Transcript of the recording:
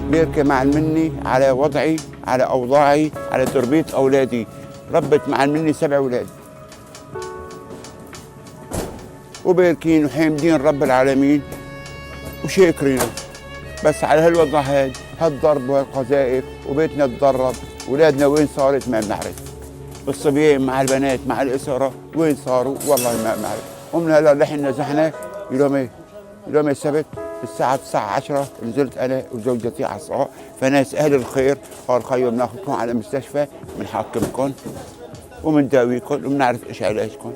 بيركي مع المني على وضعي، على أوضاعي، على تربية أولادي. ربت مع المني 7 أولاد وباركين وحامدين رب العالمين وشاكرينه، بس على هالوضع هاد، هالضرب وهالقذائف، وبيتنا تضرب، ولادنا وين صارت ما بنعرف، الصبيان مع البنات مع الأسرة وين صاروا والله ما بنعرف. ومن هلا نحن نزحنا يوم السبت الساعة 9:10 نزلت أنا وزوجتي على السوق، فناس أهل الخير قال خيو بناخذكم على المستشفى، بنحكمكم وبنداويكم وبنعرف إيش علاجكم.